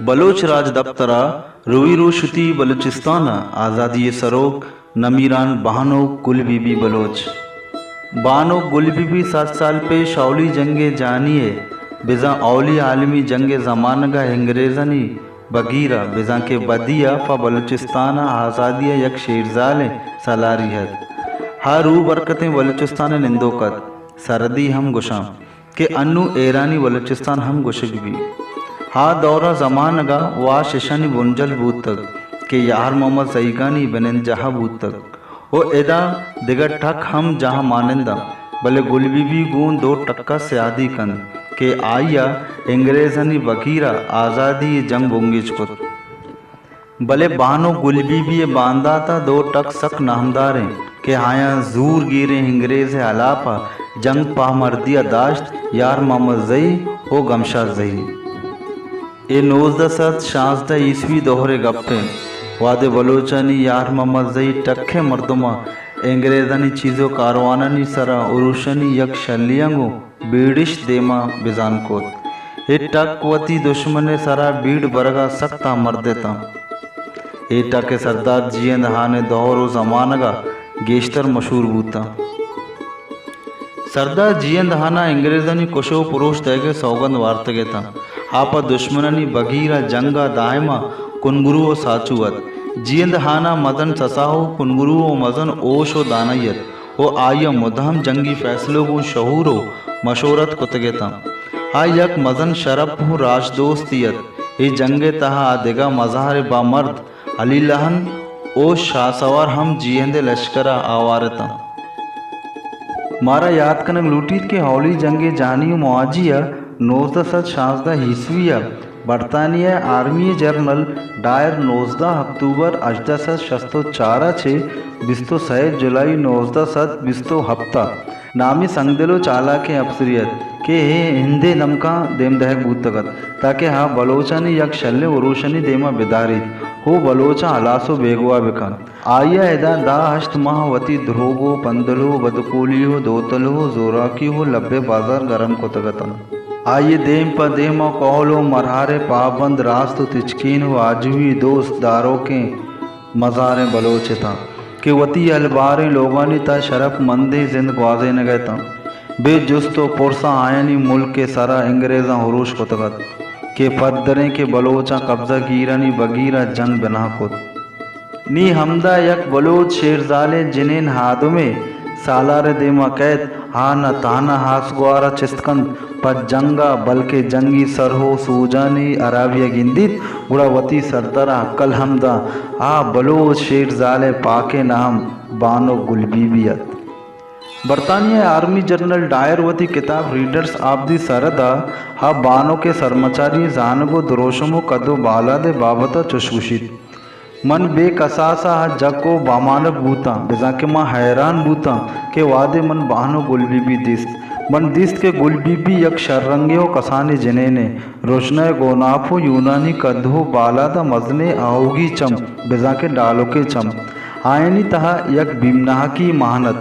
بلوچ راجدپتر ءَ روی روشتی بلوچستان ءِ آزادی ءِ سروک نمیران بانک گل بی بی بلوچ۔ بانک گل بی بی سد سال پیش اولی جنگ جہانی ءَ بزاں اولی عالمی جنگ ءِ زمانگ ءَ انگریزانی بگیر ءَ بزاں کہ بدی ءَ پہ بلوچستان ءِ آزادی ءَ یک شیرزالیں سالارے اَت۔ آ روح برکتیں بلوچستان ءِ نندوک اَت، سرحدی ہم گوشاں کہ انوں ایرانی بلوچستان ہم گوشگ بیت۔ آ دور ءُ زمانگ ءَ واش اشانی بنجل بوتگ کہ یار محمد زئیگانی بنندجاہ بوتگ ءُ ادا دگہ ٹک ہم جاہ مانند اَنت، بلے گل بی بی گوں دو ٹک ءَ سیادی کنت کہ آئی ءَ انگریزانی بگیر ءَ آزادی ءِ جنگ بنگیج کت۔ بلے بانک گل بی بی ءِ باندات ءَ دو ٹک سک نامدار اَنت کہ آیاں زورگیریں انگریز ءِ ہلاپ ءَ جنگ پہ مردی ءَ داشت، یار محمد زئی ءُ گمشاد زئی۔ اے نوزدہ سد شانزدہ عیسوی دور ءِ گپ اِنت، وہدے بلوچانی یار محمد زئی ٹک ءِ مردماں انگریزانی چیز ءُ کاروانانی سرا اروشانی یک شلیاں گوں بیڑش دیما بزان کت۔ اے ٹک وتی دشمن ءِ سرا بیڑ برگا سک تامرد اتاں۔ اے ٹک ءِ سردار جیئند ہان ءِ دور ءُ زمانگا گیشتر مشہور بوتاں۔ سردار جیئند ہانا انگریزانی کش ءُ پروش دئیگ ءِ سوگند وارتگ اتاں۔ آ پہ دشمنانی بگیرا جنگا دائما کنگرو ءُ ساچو ات۔ جیئند ہانا مزن سسا ءُ کنگرو ءُ مزن ہوش ءُ دانائی ات۔ ءُ آئی ءَ مدام جنگی فیصلہ گوں شعور ءُ مشورت کتگ اتاں۔ آ یک مزن شرپ ءُ راجدوستے ات۔ اے جنگ ءِ تہا آ دگہ مزار ءِ بامرد علی لہن ءُ شاہ سوار ہم جیئند ءِ لشکر ءَ آوار اتاں۔ مارا یات کنگ لوٹیت کہ اولی جنگ جہانی ءِ مواجی ءَ نوزدہ سد شانزدہ عیسوی ءَ برطانیہ ءِ آرمی ءِ جنرل ڈائر نوزدہ اکتوبر ہژدہ سد شست ءُ چار ءَ چہ بیست ءُ سئے جولائی نوزدہ سد بیست ءُ ہپت ءَ نامی سنگدل ءُ چالاکیں اپسرے ات کہ اے ہند ءِ دمکاں دیم دئیگ بوتگ ات تاکہ آ بلوچانی یک شلیں اروشانی دیما بداریت ءُ بلوچاں ہلاس ءُ بیگواہ بکنت۔ آئی ءَ ادا دہ ہشت ماہ وتی دروگ ءُ پندل ءُ بدکولی ءُ دوتل ءُ زوراکی ءُ لب ءِ بازار گرم کتگ اتنت۔ آئی ءِ دیم پہ دیم ءَ قول ءُ مرہار ءِ پابند راست ءُ تچکین ءُ آجوئی دوست داروکیں مزاریں بلوچ اتاں کہ وتی ہلباریں لوگانی تہا شرپ مندیں زند گوازینگ ءَ اتاں۔ بے جست ءُ پرساں آیانی ملک ءِ سرا انگریزاں ہروش کتگ ات کہ پدریں کہ بلوچاں قبضہ گیرانی بگیرا جنگ بنا کت۔ نی ہمدا یک بلوچ شیرزالیں جنین آدمے سالار ءِ دیما کئیت، آ نہ تہنا ہاسگوار ءَ چست کنت پہ جنگ ءَ، بلکیں جنگی سرہ ءُ سوجانی ہرابی ءَ گندیت، گڑا وتی سردار ءَ ہکل ہم داں۔ آ بلوچ شیرزال ءِ پاکیں نام بانک گل بی بی ات۔ برطانیہ ءِ آرمی جنرل ڈائر وتی کتاب ریڈرز آف دی سرحد ءَ آ بانک ءِ سرمچاری، زانگ ءُ دروشم ءُ کد ءُ بالاد ءِ بابت ءَ چش گوشیت۔ من بے کساس ءَ جک ءُ بامانگ بوتاں، بزاں کہ من حیران بوتاں کہ وہدے من بانک گل بی بی دیست، من دیست کہ گل بی بی یک شررنگیں ءُ کسانیں جنینے، رژنائیں گوناپ ءُ یونانی کد ءُ بالاد ءُ مزنیں آہوگی چم، بزاں کہ ڈالکیں چم، آیانی تہا یک بیمناکی مان ات۔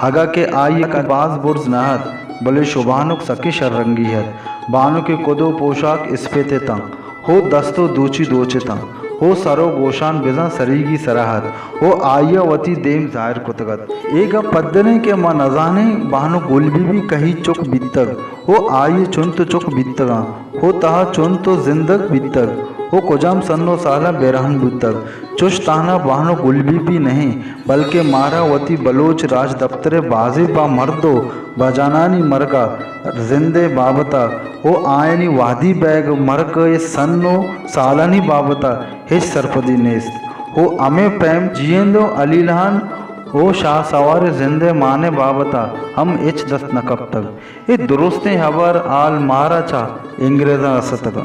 اگاں کہ آئی ءِ کد باز برز نہ ات، بلے شبانک سکیں شررنگی ات۔ بانک ءِ کد ءُ پوشاک اسپیت اتاں۔ ءُ دست ءُ دوچی دوچ اتاں ءُ سر ءُ گوشان بزاں سریگی سرا ات ءُ آئی ءَ وتی دیم ظاہر کتگ ات۔ اے گپ پدریں کہ ما نزانیں بانک گل بی بی کئی چک بیتگ ءُ آئی ءِ چنت چک بیتگاں ءُ تہا چنت زندگ بیتگ ءُ کجام سن ءُ سالاں بیران بوتگ۔ چش تہنا بانک گل بی بی نہ ایں، بلکیں مارا وتی بلوچ راجدپتر ءِ بازیں بامرد ءُ بجانانی مرگ ءُ زند ءِ بابت ءَ ءُ آیانی وہدی بیگ مرگ ءِ سن ءُ سالانی بابت ءَ ہچ سرپدی نیست ءُ ہمے پیم جیئند ءُ علی لہن ءُ شاہ سوار ءِ زند ءِ مان ءِ بابت ءَ ہم ہچ دست نہ کپتگ۔ اے درستیں ہبر حال مارا چہ انگریزاں رستگ۔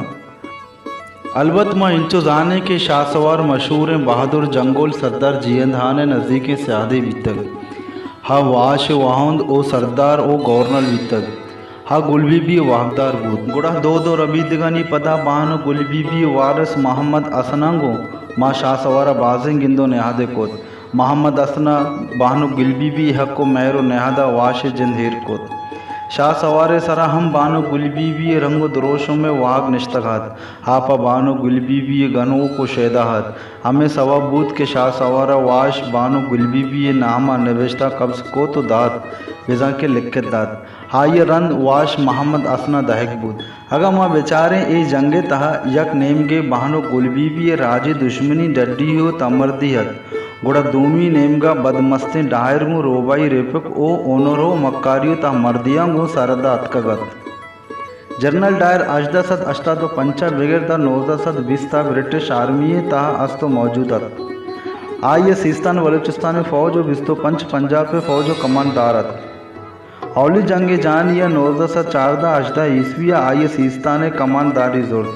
البت ما انچو زانیں کہ شاہ سوار مشہوریں بہادر جنگول سردار جیئند ہان ءِ نزیکیں سیادے بیتگ۔ آ واش ءِ واہند ءُ سردار ءُ گورنر بیتگ۔ آ گل بی بی ءِ واکدار بوت۔ گڑا دود ءُ ربیدگانی پدا بانک گل بی بی ءِ وارث محمد حسن ءَ گوں ماں شاہ سوار ءَ بازیں گند ءُ نیادے کت۔ محمد حسن ءَ بانک گل بی بی ءِ حق ءُ مہر ءُ نیاد ءَ واش ءِ جند ایر کت۔ شاہ سوار ءِ سرا ہم بانک گل بی بی ءِ رنگ ءُ دروشم ءِ واہگ نشتگ ات۔ آ پہ بانک گل بی بی ءِ گنوک ءُ شیدا ات۔ ہمے سوب بوت کہ شاہ سوار ءَ واش بانک گل بی بی ءِ نام ءَ نبشتہ قبض کت ءُ دات، بزاں کہ لکت دات۔ آئی ءِ رند واش محمد حسن ءَ دہگ بوت۔ اگاں ما بچاریں، اے جنگ ءِ تہا یک نیمگے بانک گل بی بی ءِ راجی دشمنی ڈڈی ءُ تمردی ات، گڑا دومی نیمگا بدمستیں ڈاہر گوں روبائی ریپک ءُ ہنر ءُ مکاری ءُ تہمردیاں گوں سرد ءَ اتکگ ات۔ جنرل ڈائر ہژدہ سد ہشتاد ءُ پنچ ءَ بگر داں نوزدہ سد بیست ءَ برٹش آرمی ءِ تہا است ءُ موجود ات۔ آئی ءَ سیستان بلوچستان ءِ فوج ءُ بیست ءُ پنچ پنجاب ءِ فوج ءِ کماندار ات۔ اولی جنگ جہانی ءَ نوزدہ سد چاردہ ہژدہ عیسوی ءَ آئی ءَ سیستان ءِ کمانداری زرت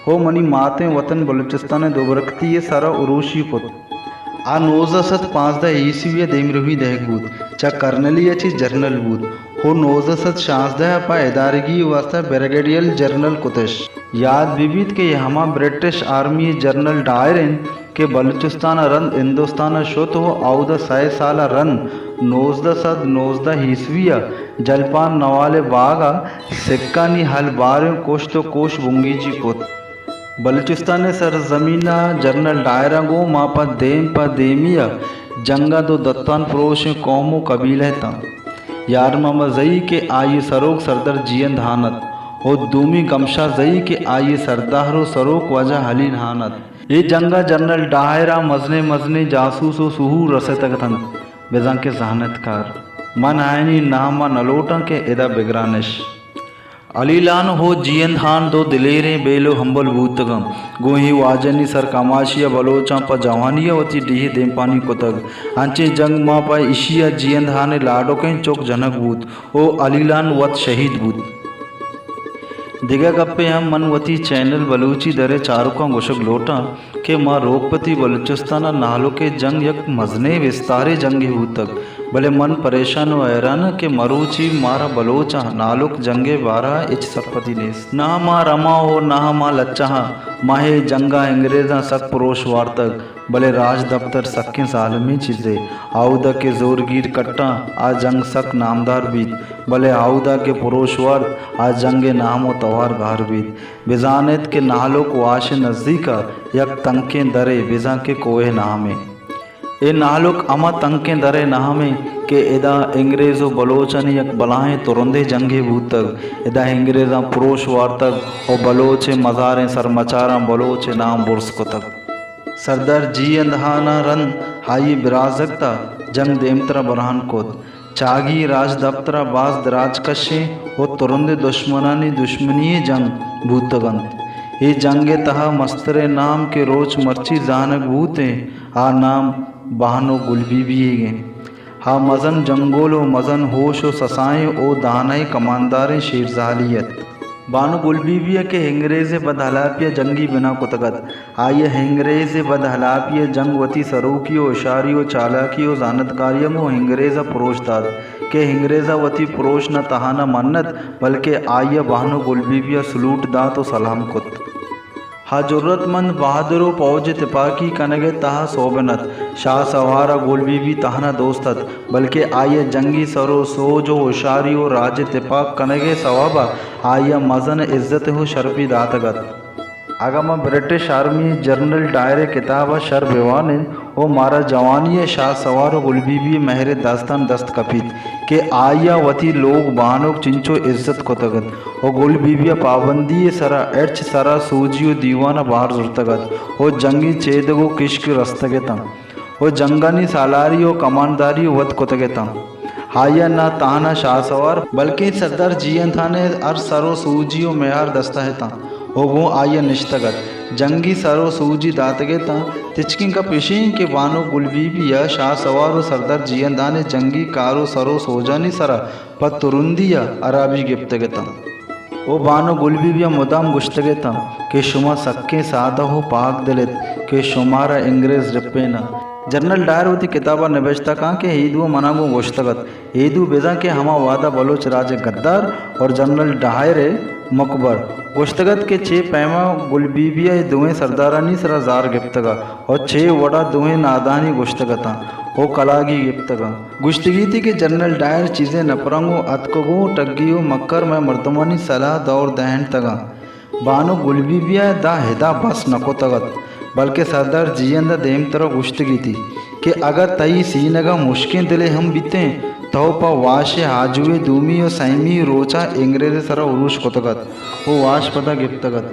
ءُ منی ماتیں وطن بلوچستان ءِ دوبرکتی ءِ سرا اروشی کت۔ آ نوزدہ سد پانزدہ عیسوی ءَ دیمروی دئیگ بوت، چہ کرنلی ءَ چہ جنرل بوت ءُ نوزدہ سد شانزدہ ءَ پہ ادارگی واستہ بریگیڈیئر جنرل کتش۔ یات بہ بیت کہ اے ہما برٹش آرمی ءِ جنرل ڈائر انت کہ بلوچستان ءَ رند ہندوستان ءَ شت ءُ اودا سئے سال ءَ رند نوزدہ سد نوزدہ عیسوی ءَ جلپان نوال ءِ باگ ءَ سکھانی ہلباریں کشت ءُ کوش بنگیجی کت۔ بلوچستان ءِ سرزمین ءَ جنرل ڈائر ءَ گوں ما پہ دیم پہ دیمی ءَ جنگ ءَ دو دتان پروشیں قوم ءُ قبیلہ اتاں۔ یار محمد زئی کہ آئی ءِ سروک سردار جیئند ہان ات ءُ دومی گمشاد زئی کہ آئی ءِ سردار ءُ سروک واجہ حلیم ہان ات۔ اے جنگ ءَ جنرل ڈائر ءَ مزنیں مزنیں جاسوس ءُ سہور رستگ اتنت، بزاں کہ زانتکار۔ من آیانی نام ءَ نہ لوٹاں کہ ادا بگرانش۔ حلیم ہان ءُ جیئند ہان دو دلیریں بیل ءُ ہمبل بوتگ انت۔ گوں اے واجہانی سر کماشی ءَ بلوچاں پہ جوانی ءَ وتی ڈیھ ءِ دیمپانی کتگ۔ انچیں جنگ ماں پہ ایشی ءَ جیئند ہان ءِ لاڈکیں چک جنگ بوت ءُ حلیم ہان وت شہید بوت۔ دگہ گپے ہم من وتی چینل بلوچی در ءِ چاروکاں گوشگ لوٹاں کہ ماں روکپتی بلوچستان ءَ نہلک ءِ جنگ یک مزنیں بستاریں جنگے بوتگ، بلے من پریشان ءُ حیران آں کہ مروچی مارا بلوچاں نہلک جنگ ءِ بارہ ءَ ہچ سرپدی نیست۔ نہ ماں رماں ءُ نہ ماں لچہاں، ماں اے جنگ ءَ انگریزاں سک پروش وارتگ۔ بلے راجدپتر سکیں ظالمیں چیزے۔ اودا کہ زورگیر کٹاں، آ جنگ سک نامدار بیت، بلے اودا کہ پروش وارت، آ جنگ ءِ نام ءُ توار گار بیت۔ بزان ایت کہ نہلک واش ءِ نزیک ءَ یک تنکیں درے، بزاں کہ کوہ نامے۔ اے نہلک ہما تنکیں درے نامے کہ ادا انگریز ءُ بلوچانی یک بلاہیں ترندیں جنگے بوتگ۔ ادا انگریزاں پروش وارتگ ءُ بلوچ ءِ مزاریں سرمچاراں بلوچ ءِ نام برز کتگ۔ سردار جیئند ہان ءَ رند آئی ءِ برازاتک ءَ جنگ دیمتر ءَ برہان کت۔ چاگی راجدپتر ءَ باز دراجکشیں ءُ ترندیں دشمنانی دشمنی ءِ جنگ بوتگ انت۔ اے جنگ ءِ تہا مستریں نام کہ روچ مرچی زانگ بوتیں، آ نام بانک گل بی بی ئیگ انت۔ آ مزن جنگول ءُ مزن ہوش ءُ سسائیں ءُ دانائیں کمانداریں شیرزالے ات۔ بانک گل بی بی ءَ کہ انگریز ءِ بدحلاپی ءَ جنگی بنا کتگ ات، آئی ءَ انگریز ءِ بدحلاپی ءِ جنگ وتی سروکی ءُ ہوشاری ءُ چالاکی ءُ زانتکاری ءَ گوں انگریز ءَ پروش دات کہ انگریز ءَ وتی پروش نہ تہنا منت، بلکہ آئی ءَ بانک گل بی بی ءَ سلوٹ دات ءُ سلام کت۔ آ جرات مند، بہادر ءُ پوج ءِ تپاکی کنگ ءِ تہا سوبین ات۔ شاہ سوار ءَ گل بی بی تہنا دوست ات، بلکہ آئی ءَ جنگی سر ءُ سوج ءُ ہوشاری ءُ راج ءِ تپاک کنگ ءِ سوب ءَ آئی ءَ مزن عزت ءُ شرپی داتگ ات۔ اگاں ما برٹش آرمی ءِ جنرل ڈائر ءِ کتاب ءَ شر بہ وان ایں ءُ مارا جوانی ءَ شاہ سوار ءُ گل بی بی ءِ مہر ءِ داستان دست کپیت کہ آئی ءَ وتی لوگ بانک چنچو عزت کتگ ات ءُ گل بی بی ءَ پابندی ءِ سرا ہرچ سر ءُ سوجی ءُ دیوان ءَ بہر زرتگ ات ءُ جنگی چیدگ ءُ کشک رستگ اتاں ءُ جنگانی سالاری ءُ کمانداری وت کتگ اتاں۔ آئی ءَ نہ تہنا شاہ سوار، بلکیں سردار جیئند ہان ءِ ہر سر ءُ سوجی ءُ میار دست ءَ اتاں ءُ گوں آئی ءَ نشتگ ات۔ جنگی سر ءُ سوجی داتگ اتاں۔ تچکیں گپ ایش انت کہ بانک گل بی بی ءَ شاہ سوار ءُ سردار جیئند ہان ءِ جنگی کار ءُ سر ءُ سوجانی سرا پہ ترندی ءَ ہرابی گپتگ اتاں۔ ءُ بانک گل بی بی ءَ مدام گوشتگ اتاں کہ شما سکیں سادہ ءُ پاک دل ات کہ شمارا انگریز رپین انت۔ جنرل ڈائر وتی کتاب ءَ نبشتہ کاں کہ ایدو ءَ منا گوں گوشتگ ات، ایدو بزاں کہ ہما وہد ءَ بلوچ راج ءِ گدار اور جنرل ڈائر ءِ مکبر گوشتگ ات کہ چے پیما گل بی بی ءَ اے دوئیں سردارانی سرا زار گپتگ ات اور چے وڑا دوئیں نادانی گوشتگ اتاں۔ ءُ کلاگی گپتگ اَنت۔ گوشتگیتی کہ جنرل ڈائر چیزے نپرنگ ءُ اتکگ ءُ ٹگی ءُ مکر مئے مردمانی سلاہ دور دئینتگ اَنت۔ بانک گل بی بی ءَ داں ہدا بس نہ کتگ اَت، بلکیں سردار جیئند ءَ دیمترا گوشتگیتی کہ اگاں تئی سینگ ءَ مشکیں دلے ہم بیتیں، تو پہ واش ءِ آجو ءِ دومی ءُ سیمی روچ ءَ انگریز ءِ سرا اروش کتگ اَت ءُ واش پدا گپتگ اَت،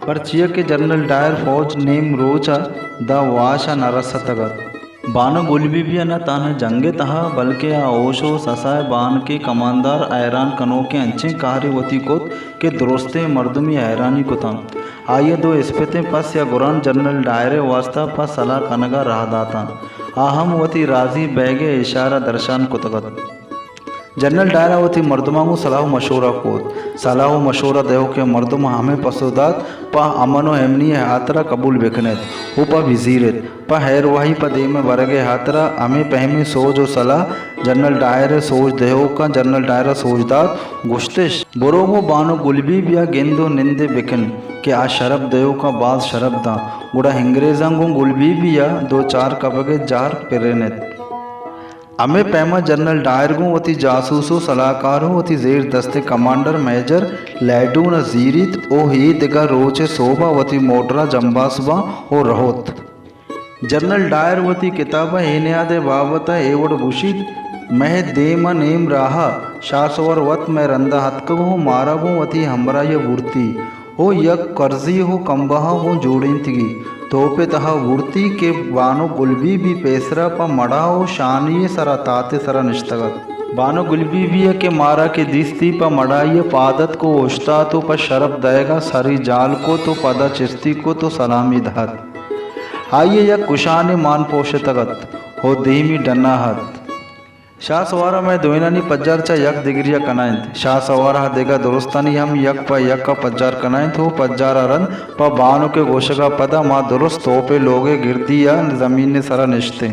پرچیا کہ جنرل ڈائر فوج نیم روچ ءَ داں واش ءَ نہ رستگ اَت۔ بانک گل بی بی ءَ نہ تہنا جنگ ءِ تہا، بلکیں آ ہوش ءُ سسا ءِ بانک ءِ کماندار حیران کنوکیں انچیں کارے وتی کت کہ درستیں مردمی حیرانی کت اَنت۔ آئی ءَ دو اسپتیں پس یا گران جنرل ڈائر ءِ واستا پہ سلاہ کنگ ءَ راہ دات اَنت۔ آ ہم وتی رازی بئیگ ءِ اشارہ درشان کتگ اَت۔ جنرل ڈائر ءَ وتی مردماں گوں سلاہ ءُ مشورہ کت۔ سلاہ ءُ مشورہ دئیوکیں مردماں ہمے پسو دات، پہ امن ءُ ایمنی ءِ ہاترا قبول بکن ات ءُ پہ بزیر ات۔ پہ ہیرواہی پہ دیم ءَ برگ ءِ ہاترا ہمے پہمیں سوج ءُ سلاہ جنرل ڈائر ءِ سوج دئیوکاں جنرل ڈائر ءَ سوج دات، گوشتش، برو گوں بانک گل بی بی ءَ گند ءُ نندے بکن کہ آ شرپ دئیوکاں باز شرپ داں، گڑا انگریزاں گوں گل بی بی ءَ دو چار کپگ ءِ جار پرین ات۔ ہمے پیما جنرل ڈائر گوں وتی جاسوس ءُ سلاہکار ءُ وتی زیر دستیں کمانڈر میجر لیڈون ءَ زیریت ءُ اے دگہ روچ ءِ سہب ءَ وتی موٹر ءَ جمباس باں ءُ رہوت۔ جنرل ڈائر وتی کتاب ءَ اے نیاد ءِ بابت ءَ اے وڑ گوشیت، مئے دیم ءَ نیم راہ ءَ شاہ سوار وت مئے رند ءَ اتکگ ءُ مارا گوں وتی ہمراہی ءَ بورتی۔ ءُ یک کرزی ءُ کمبہاں گوں جوڑینتگی توپ ءِ تہا بورتی کہ بانک گل بی بی پیسرا پہ مڑاہ ءُ شانی ءِ سرا تات ءِ سرا نشتگ ات۔ بانک گل بی بی ءَ کہ مارا کہ دیستی پہ مڑاہی ءَ پاد اتک ءُ اوشتات ءُ پہ شرپ دئیگ ءَ سری جال کت ءُ پدا چستی کت ءُ سلامی دات۔ آئی ءَ یک کشانے مان پوشتگ ات ءُ دیمی ڈن ءَ ات۔ شاہ سوار ءَ مئے دوئینانی پجار چہ یک دگری ءَ کنائینت۔ شاہ سوار ءَ دگہ درستانی ہم یک پہ یک ءَ پجار کنائینت ءُ پجار ءَ رند پہ بانک ءِ گوشگ ءَ پدا ما درست توپ ءِ لوگ ءِ گردی ءَ زمین ءِ سرا نشتیں۔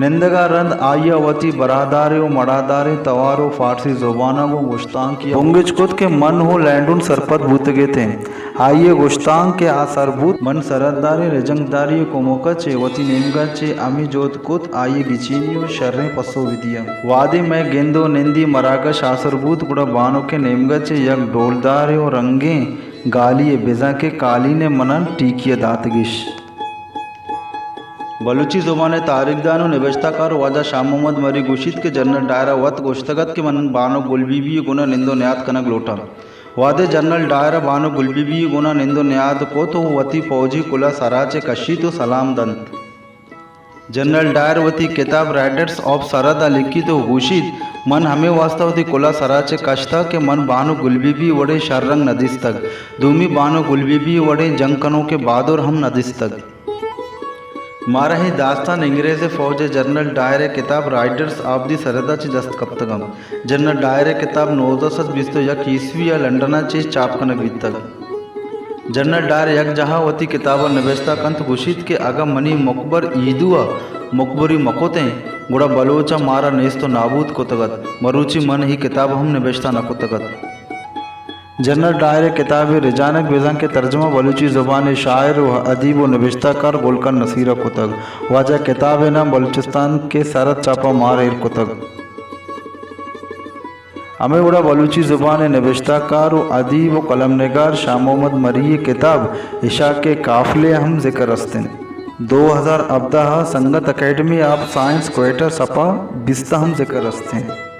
نندگ ءَ رند آئی ءَ وتی براہدارے ءُ مڑاہدارے توار ءُ فارسی زبان ءَ گوں گوشتانکی ءَ بنگج کت کہ من ءُ لینڈون سرپد بوتگ اتیں۔ آئی ءِ گوشتانک کہ آ سر بوت، من سرحدداریں رجانکداری ءِ کمک ءَ چہ وتی نیمگ ءَ چہ ہمے جہد کت، آئی ءَ گچینی ءُ شریں پسو بدیاں۔ وہدے مئے گند ءُ نندی مراگش آسر بوت، گڑا بانک ءِ نیمگ ءَ چہ یک ڈولدارے ءُ رنگیں گالی ءَ، بزاں کہ کالین ءَ منان ٹیکی ءَ داتگش۔ بلوچی زبان ءِ تاریخدان ءُ نبشتہ کار واجہ شاہ محمد مری گوشیت کہ جنرل ڈائر ءَ وت گوشتگ ات کہ من بانک گل بی بی ءِ گونا نند ءُ نیاد کنگ لوٹاں۔ وہدے جنرل ڈائر ءَ بانک گل بی بی ءِ گونا نند ءُ نیاد کت ءُ وتی پوجی کلاہ سرا چہ کشیت ءُ سلام دنت۔ جنرل ڈائر وتی کتاب رائڈرز آف سرحد ءَ لکھیت ءُ گوشیت، من ہمے واستا وتی کلاہ سرا چہ کشتہ کہ من بانک گل بی بی وڑیں شر رنگ نہ دیستگ، دومی بانک گل بی بی وڑیں جنگ کنوکیں بہادر ہم نہ دیستگ۔ مارا اے داستان انگریز ءِ فوج ءِ جنرل ڈائر ءِ کتاب رائڈرز آف دی سرحد ءَ چہ دست کپتگ انت۔ جنرل ڈائر ءِ کتاب نوزدہ سد بیست ءُ یک عیسوی ءَ لندن ءَ چہ چاپ کنگ بیتگ۔ جنرل ڈائر یک جاہ ءَ وتی کتاب ءَ نبشتہ کنت، گوشیت کہ اگاں منی مکبر ایدو ءَ مکبری مکتیں، گڑا بلوچ ءَ مارا نیست ءُ نابود کتگ ات۔ مروچی من اے کتاب ہم نبشتہ نہ کتگ ات۔ جنرل ڈائر ءِ کتاب ءِ رجانک بزاں کہ ترجمہ بلوچی زبان ءِ شاعر ءُ ادیب ءُ نبشتہ کار گل خان نصیر ءَ کتگ۔ واجہ کتاب ءِ نام بلوچستان کے سرحد چاپہ مار ایر کتگ۔ ہمے وڑا بلوچی زبان ءِ نبشتہ کار ءُ ادیب ءُ قلم نگار شاہ محمد مری ءِ کتاب اشاک ءِ قافلے ءَ ہم ذکر است انت۔ دو ہزار ہبدہ ءَ سنگت اکیڈمی آف سائنس کوئٹہ صفحہ بیست ءَ ہم ذکر است انت۔